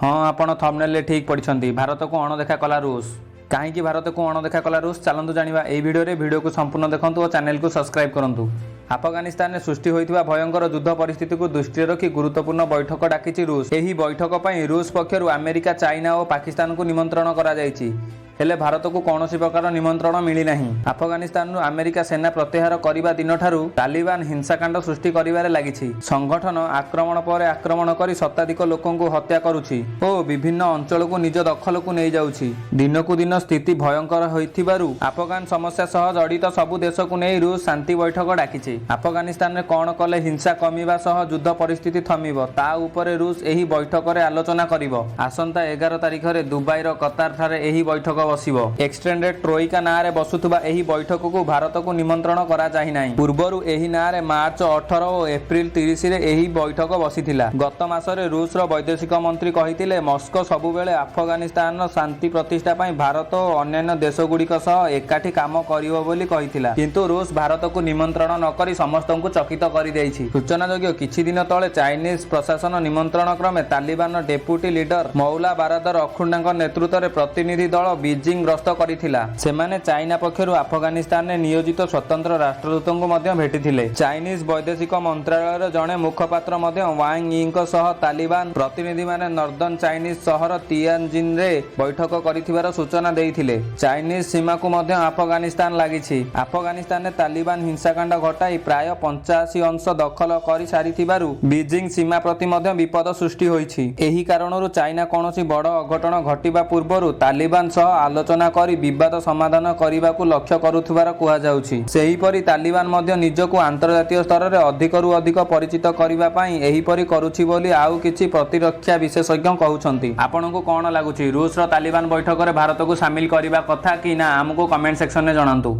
ହଁ, ଆପଣ ଥମ୍ବନେଲରେ ଠିକ୍ ପଢ଼ିଛନ୍ତି। ଭାରତକୁ ଅଣଦେଖା କଲା ରୁଷ। କାହିଁକି ଭାରତକୁ ଅଣଦେଖା କଲା ରୁଷ, ଚାଲନ୍ତୁ ଜାଣିବା ଏହି ଭିଡ଼ିଓରେ। ଭିଡ଼ିଓକୁ ସମ୍ପୂର୍ଣ୍ଣ ଦେଖନ୍ତୁ ଓ ଚ୍ୟାନେଲକୁ ସବସ୍କ୍ରାଇବ୍ କରନ୍ତୁ। ଆଫଗାନିସ୍ତାନରେ ସୃଷ୍ଟି ହୋଇଥିବା ଭୟଙ୍କର ଯୁଦ୍ଧ ପରିସ୍ଥିତିକୁ ଦୃଷ୍ଟିରେ ରଖି ଗୁରୁତ୍ୱପୂର୍ଣ୍ଣ ବୈଠକ ଡାକିଛି ରୁଷ। ଏହି ବୈଠକ ପାଇଁ ରୁଷ ପକ୍ଷରୁ ଆମେରିକା, ଚାଇନା ଓ ପାକିସ୍ତାନକୁ ନିମନ୍ତ୍ରଣ କରାଯାଇଛି। ହେଲେ ଭାରତକୁ କୌଣସି ପ୍ରକାର ନିମନ୍ତ୍ରଣ ମିଳିନାହିଁ। ଆଫଗାନିସ୍ତାନରୁ ଆମେରିକା ସେନା ପ୍ରତ୍ୟାହାର କରିବା ଦିନଠାରୁ ତାଲିବାନ ହିଂସାକାଣ୍ଡ ସୃଷ୍ଟି କରିବାରେ ଲାଗିଛି। ସଂଗଠନ ଆକ୍ରମଣ ପରେ ଆକ୍ରମଣ କରି ଶତାଧିକ ଲୋକଙ୍କୁ ହତ୍ୟା କରୁଛି ଓ ବିଭିନ୍ନ ଅଞ୍ଚଳକୁ ନିଜ ଦଖଲକୁ ନେଇଯାଉଛି। ଦିନକୁ ଦିନ ସ୍ଥିତି ଭୟଙ୍କର ହୋଇଥିବାରୁ ଆଫଗାନ ସମସ୍ୟା ସହ ଜଡ଼ିତ ସବୁ ଦେଶକୁ ନେଇ ରୁଷ ଶାନ୍ତି ବୈଠକ ଡାକିଛି। ଆଫଗାନିସ୍ତାନରେ କ'ଣ କଲେ ହିଂସା କମିବା ସହ ଯୁଦ୍ଧ ପରିସ୍ଥିତି ଥମିବ, ତା ଉପରେ ରୁଷ ଏହି ବୈଠକରେ ଆଲୋଚନା କରିବ। ଆସନ୍ତା 11 ତାରିଖରେ ଦୁବାଇର କତାରଠାରେ ଏହି ବୈଠକ ବସିବ। ଏକ୍ସଟେଣ୍ଡେଡ୍ ଟ୍ରୋଇକା ନାଁରେ ବସୁଥିବା ଏହି ବୈଠକକୁ ଭାରତକୁ ନିମନ୍ତ୍ରଣ କରାଯାଇନାହିଁ। ପୂର୍ବରୁ ଏହି ନାଁରେ ମାର୍ଚ୍ଚ 18 ଓ ଏପ୍ରିଲ 30ରେ ଏହି ବୈଠକ ବସିଥିଲା। ଗତ ମାସରେ ରୁଷର ବୈଦେଶିକ ମନ୍ତ୍ରୀ କହିଥିଲେ, ମସ୍କୋ ସବୁବେଳେ ଆଫଗାନିସ୍ତାନର ଶାନ୍ତି ପ୍ରତିଷ୍ଠା ପାଇଁ ଭାରତ ଓ ଅନ୍ୟାନ୍ୟ ଦେଶଗୁଡ଼ିକ ସହ ଏକାଠି କାମ କରିବ ବୋଲି କହିଥିଲା। କିନ୍ତୁ ରୁଷ ଭାରତକୁ ନିମନ୍ତ୍ରଣ ନ କରି ସମସ୍ତଙ୍କୁ ଚକିତ କରିଦେଇଛି। ସୂଚନାଯୋଗ୍ୟ, କିଛି ଦିନ ତଳେ ଚାଇନିଜ ପ୍ରଶାସନ ନିମନ୍ତ୍ରଣ କ୍ରମେ ତାଲିବାନର ଡେପୁଟି ଲିଡର ମୌଲା ବାରାଦର ଅଖୁଣ୍ଡାଙ୍କ ନେତୃତ୍ୱରେ ପ୍ରତିନିଧି ଦଳ ବିଜିଂ ଗସ୍ତ କରିଥିଲା। ସେମାନେ ଚାଇନା ପକ୍ଷରୁ ଆଫଗାନିସ୍ତାନରେ ନିୟୋଜିତ ସ୍ୱତନ୍ତ୍ର ରାଷ୍ଟ୍ରଦୂତଙ୍କୁ ମଧ୍ୟ ଭେଟିଥିଲେ। ଚାଇନିଜ ବୈଦେଶିକ ମନ୍ତ୍ରାଳୟର ଜଣେ ମୁଖପାତ୍ର ମଧ୍ୟ ୱାଙ୍ଗ ୟିଙ୍କ ସହ ତାଲିବାନ ପ୍ରତିନିଧିମାନେ ନର୍ଦର୍ନ ଚାଇନିଜ ସହର ତିଆନଜିନରେ ବୈଠକ କରିଥିବାର ସୂଚନା ଦେଇଥିଲେ। ଚାଇନିଜ ସୀମାକୁ ମଧ୍ୟ ଆଫଗାନିସ୍ତାନ ଲାଗିଛି। ଆଫଗାନିସ୍ତାନରେ ତାଲିବାନ ହିଂସାକାଣ୍ଡ ଘଟାଇ ପ୍ରାୟ 85 ଅଂଶ ଦଖଲ କରିସାରିଥିବାରୁ ବିଜିଂ ସୀମା ପ୍ରତି ମଧ୍ୟ ବିପଦ ସୃଷ୍ଟି ହୋଇଛି। ଏହି କାରଣରୁ ଚାଇନା କୌଣସି ବଡ଼ ଅଘଟଣ ଘଟିବା ପୂର୍ବରୁ ତାଲିବାନ ସହ ଆଲୋଚନା କରି ବିବାଦ ସମାଧାନ କରିବାକୁ ଲକ୍ଷ୍ୟ କରୁଥିବାର କୁହାଯାଉଛି। ସେହିପରି ତାଲିବାନ ମଧ୍ୟ ନିଜକୁ ଆନ୍ତର୍ଜାତୀୟ ସ୍ତରରେ ଅଧିକରୁ ଅଧିକ ପରିଚିତ କରିବା ପାଇଁ ଏହିପରି କରୁଛି ବୋଲି ଆଉ କିଛି ପ୍ରତିରକ୍ଷା ବିଶେଷଜ୍ଞ କହୁଛନ୍ତି। ଆପଣଙ୍କୁ କ'ଣ ଲାଗୁଛି, ରୁଷର ତାଲିବାନ ବୈଠକରେ ଭାରତକୁ ସାମିଲ କରିବା କଥା କି ନା? ଆମକୁ କମେଣ୍ଟ ସେକ୍ସନରେ ଜଣାନ୍ତୁ।